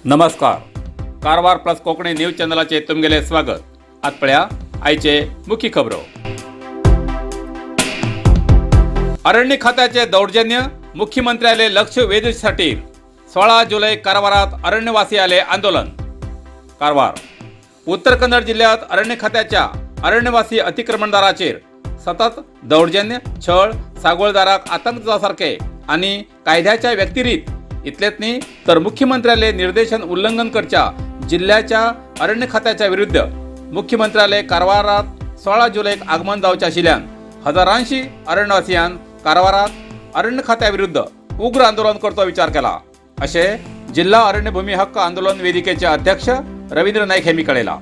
नमस्कार, Karwar plus Konkani news चॅनलाचे तुमगेले स्वागत. आत पळया आयचे मुख्य खबरो. अरण्य खात्याचे दौर्जन्य मुख्यमंत्र्याले लक्ष वेधसाठी 16 जुलै कारवारात अरण्यवासी आले आंदोलन. कारवार उत्तर कन्नड जिल्ह्यात अरण्य खात्याच्या अरण्यवासी अतिक्रमणदाराचेर सतत दौर्जन्य, छळ, सागोळदाराक आतंक जावसारखे आनी कायद्याच्या व्यक्तिरीत इतलेच न्ही तर मुख्यमंत्र्याले निर्देशन उल्लंघन करच्या जिल्ह्याच्या अरण्य खात्याच्या विरुद्ध मुख्यमंत्र्याले कारवारात 16 जुलैक आगमन जावचे आशिल्ल्यान हजारांशी अरण्यवासियान कारवारात अरण्य खात्याविरुद्ध उग्र आंदोलन करचो विचार केला, अशें जिल्हा अरण्यभूमी हक्क आंदोलन वेदिकेचे अध्यक्ष रवींद्र नाईक यांनी कळयला.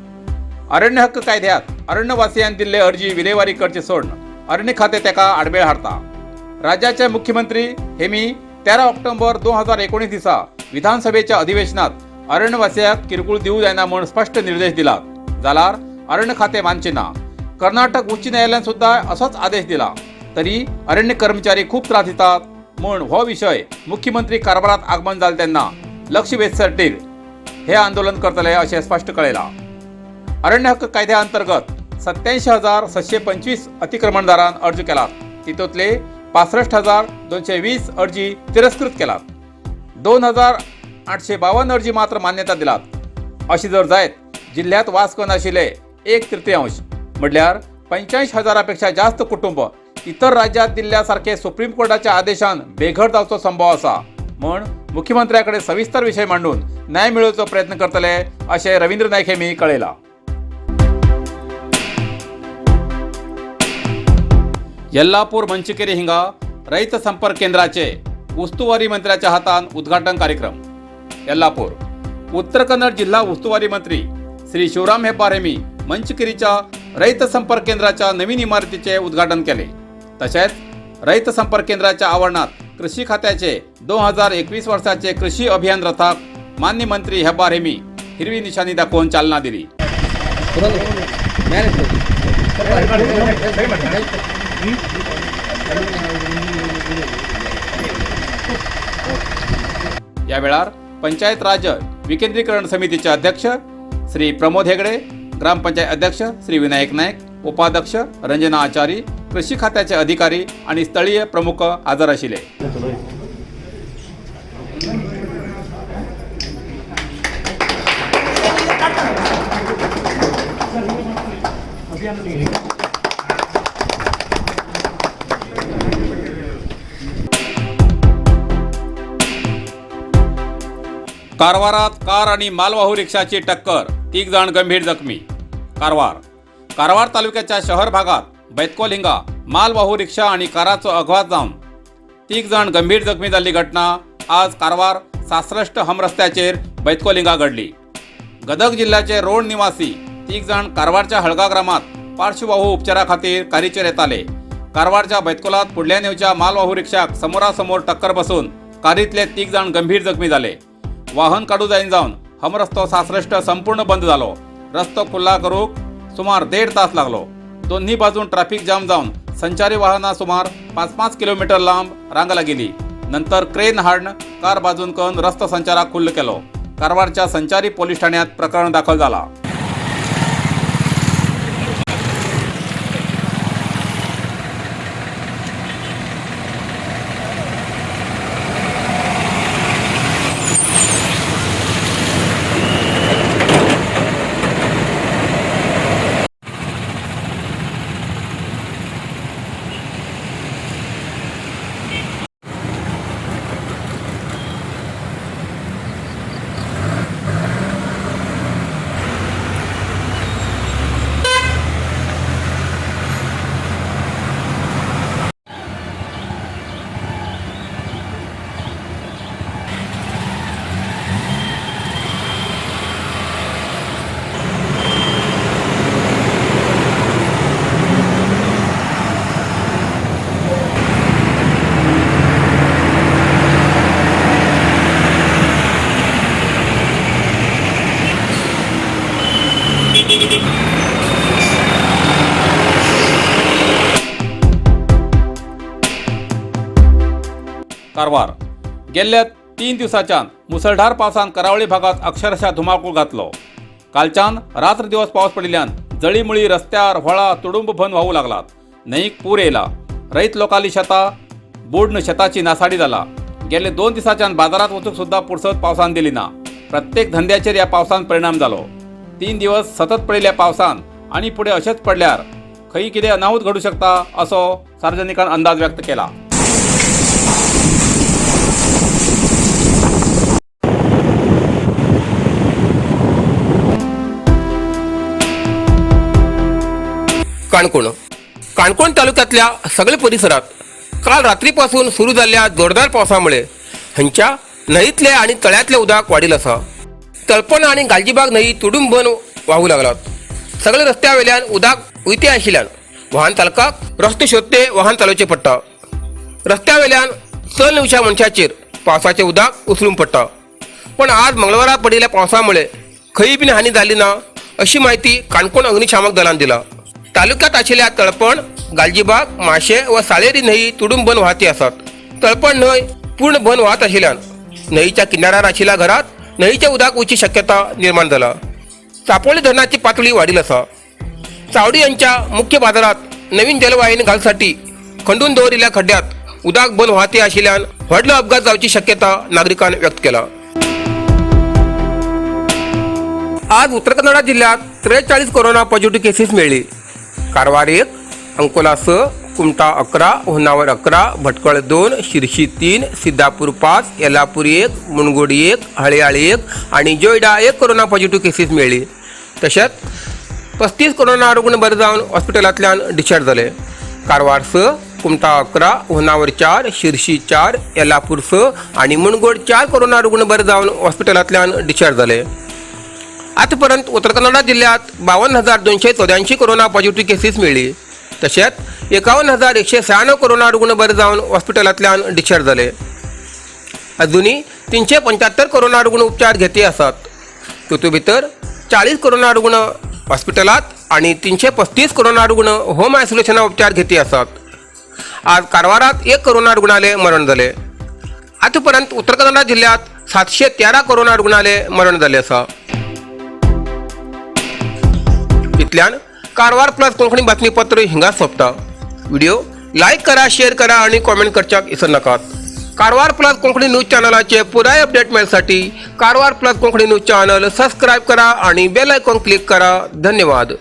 अरण्य हक्क कायद्यात अरण्यवासियान दिल्ले अर्जी विलेवारी करचे सोडून अरण्य खाते तेका आडबेळ हाडता. राज्याचे मुख्यमंत्री हेमी 13 ऑक्टोबर 2019 दिसा विधानसभेच्या अधिवेशनात अरण्यवासियाक किरकोळ दिवू जायना म्हूण स्पश्ट निर्देश दिला जाल्यार अरण्य खाते मानचे ना. कर्नाटक उच्च न्यायालयान सुद्धा असोच आदेश दिला तरी अरण्य कर्मचारी खूप त्रास दितात म्हूण हो विशय मुख्यमंत्री कारभारात आगमन जालें तेन्ना लक्ष वेधसाठी हे आंदोलन करतले अशें स्पश्ट कळयलां. अरण्य हक्क कायद्या अंतर्गत 87,725 अतिक्रमणदारान अर्ज केलात. तितूंतले 65,220 अर्जी तिरस्कृत केलात. 2,852 अर्जी मात्र मान्यता दिलात. अशी जर जायत जिल्ह्यात वास करून आशिल्ले एक तृतीयांश म्हटल्यार 85 हजारा पेक्षा जास्त कुटुंब इतर राज्यात दिल्ल्या सारखे सुप्रीम कोर्टाच्या आदेशान बेघर जावचो संभव आसा म्हूण मुख्यमंत्र्या कडेन सविस्तर विशय मांडून न्याय मेळोवचो प्रयत्न करतले अशें रवींद्र नायक यांनी कळयलां. येल्लापूर मंचकेरी हिंगा रैत संपर्क केंद्राचे उस्तुवारी मंत्र्याच्या हातान उद्घाटन कार्यक्रम. येल्लापूर उत्तर कन्नड जिल्हा उस्तुवारी मंत्री श्री शिवराम हेब्बार यांनी मंचकेरीच्या रैत संपर्क केंद्राच्या नवीन इमारतीचे उद्घाटन केले. तसेच रैत संपर्क केंद्राच्या आवरणात कृषी खात्याचे 2021 वर्षाचे कृषी अभियान रथाक मान्य मंत्री हेब्बार यांनी हिरवी निशाणी दाखवून चालना दिली. या वेळार पंचायत राज्य विकेंद्रीकरण समितीचे अध्यक्ष श्री प्रमोद हेगडे, ग्रामपंचायत अध्यक्ष श्री विनायक नाईक, उपाध्यक्ष रंजना आचारी, कृषी खात्याचे अधिकारी आणि स्थळीय प्रमुख हजर आशिल्ले. कारवारात कार आणि मालवाहू रिक्षाची टक्कर, 3 जण गंभीर जखमी. कारवार कारवार तालुक्याच्या शहर भागात बैतकोल हिंगा मालवाहू रिक्षा आणि काराचो अपघात जावन 3 जण गंभीर जखमी जाल्ली घटना आज कारवार सासष्ट हमरस्त्याचेर बैतकोल हिंगा घडली. गदग जिल्ह्याचे रोड निवासी 3 जण कारवारच्या हळगा ग्रामात पार्श्ववाहू उपचारा खातीर कारीचेर येताले. कारवारच्या बैतकोलात फुडल्यान येवच्या मालवाहू रिक्षाक समोरासमोर टक्कर बसून कारीतले 3 जण गंभीर जखमी जाले. वाहन काडू जायन जावन हमरस्तो सासष्ट संपूर्ण बंद जालो. रस्तो खुल्ला करूक सुमार 1.5 तास लागलो. दोन्ही बाजून ट्रॅफिक जाम जावन संचारी वाहनां सुमार 5-5 किलोमीटर लांब रांग लागिल्ली. नंतर क्रेन हाडून कार बाजून करून रस्तो संचाराक खुल्ल केलो. कारवारच्या संचारी पोलीस ठाण्यात प्रकरण दाखल झाला. कारवार गेल्ल्या 3 दिवसाच्यान मुसळधार पावसान करावळी भागात अक्षरशः धुमाकूळ घातलो। कालच्यान रात्र दिवस पावस पडिल्ल्यान जळीमुळी रस्त्यार व्हळा तुडुंब भन वाहू लागलात। न्हंयक पूर येयला। रयत लोकांली शेतां बुडून शेताची नासाडी जाला। गेले 2 दिसाच्यान बाजारात वचूंक सुद्दां पुरसत पावसान दिली ना। प्रत्येक धंद्याचेर ह्या पावसान परिणाम जालो। 3 दिवस सतत पडिल्ल्या पावसान आनी फुडें अशेंच पडल्यार खंय कितें अनाहूत घडूं शकता असो सार्वजनिकान अंदाज व्यक्त केला। काणकोण काणकोण तालुक्यातल्या सगळे परिसरात काल रात्रीपासून सुरू जाल्ल्या जोरदार पावसामुळे हंच्या न्हंयतले आणि तळ्यातले उदक वाडील आसा। तळपण आणि गालजीबाग न्हंय तुडुंबन वाहू लागलात। सगळे रस्त्यावेल्यान उदक उयते आशिल्ल्यान वाहन चालकाक रस्ते सोदते वाहन चालोवचें पडटा। रस्त्यावेल्यान चल येवच्या मनशाचेर पावसाचें उदक उसळून पडटा। पण आज मंगळवारा पडिल्ल्या पावसामुळे खंय बीन हानी जाली ना अशी माहिती काणकोण अग्निशामक दलान दिला। तालुक्यात आशिल्ल्या तळपण, गालजीबाग, माशे व साळेरी न्हंय तुडुंबन वाहती आसात। तळपण न्हंय पूर्ण बन वाहत आशिल्ल्यान न्हंयच्या किनाऱ्यार आशिल्ल्या घरात न्हंयच्या उदक वचची शक्यता निर्माण जाला। चापोळी धरणाची पातळी वाढील आसा। चावडी यांच्या मुख्य बाजारात नवीन जलवाहिनी घालसाठी खंडून दवरिल्ल्या खड्ड्यात उदक बन वाहते आशिल्ल्यान व्हडलो अपघात जावची शक्यता नागरिकांनी व्यक्त केला। आज उत्तर कन्नडा जिल्ह्यात 43 कोरोना पॉझिटिव्ह केसेस मिळली। कारवार 1, अंकोला 6, कुमठा 11, होन्नावर 11, भटकळ 2, शिरशी 3, सिद्धापूर 5, येलापूर 1, मुनगोड 1, हळयाळ 1 आणि जोयडा 1 कोरोना पॉझिटिव्ह केसेस मिळली। तशेंच 35 कोरोना रुग्ण बरे जावन हॉस्पिटलांतल्यान डिस्चार्ज जाले। कारवार 6, कुमठा 11, होन्नावर 4, शिरशी 4, येलापूर 6 आणि मुनगोड 4 कोरोना रुग्ण बरे जावन हॉस्पिटलांतल्यान डिस्चार्ज जाले। आतापर्यंत उत्तर कन्नडा जिल्ह्यात 52,284 कोरोना पॉझिटिव्ह केसेस मिळली। तशेंच 51,196 कोरोना रुग्ण बरे जावन हॉस्पिटलांतल्यान डिस्चार्ज जाले। अजूनय 375 कोरोना रुग्ण उपचार घेते आसात। तातूंत भितर 40 कोरोना रुग्ण हॉस्पिटलांत आनी 335 कोरोना रुग्ण होम आयसोलेशना उपचार घेते आसात। आज कारवारात 1 कोरोना रुग्णाले मरण जाले। आतापर्यंत उत्तर कन्नडा जिल्ह्यात 713 कोरोना रुग्णाले मरण जाले आसा। इतल्यान कारवार प्लस कोंकणी बातमीपत्र हिंगा सोंपता। व्हिडिओ लायक करा, शेअर करा आणि कॉमेंट करच्याक विसर नाकात। कारवार प्लस कोंकणी न्यूज चॅनलाचे पुराय update मेळसाठी Karwar plus Konkani news channel subscribe करा आणि बेल आयकॉन क्लिक करा। धन्यवाद।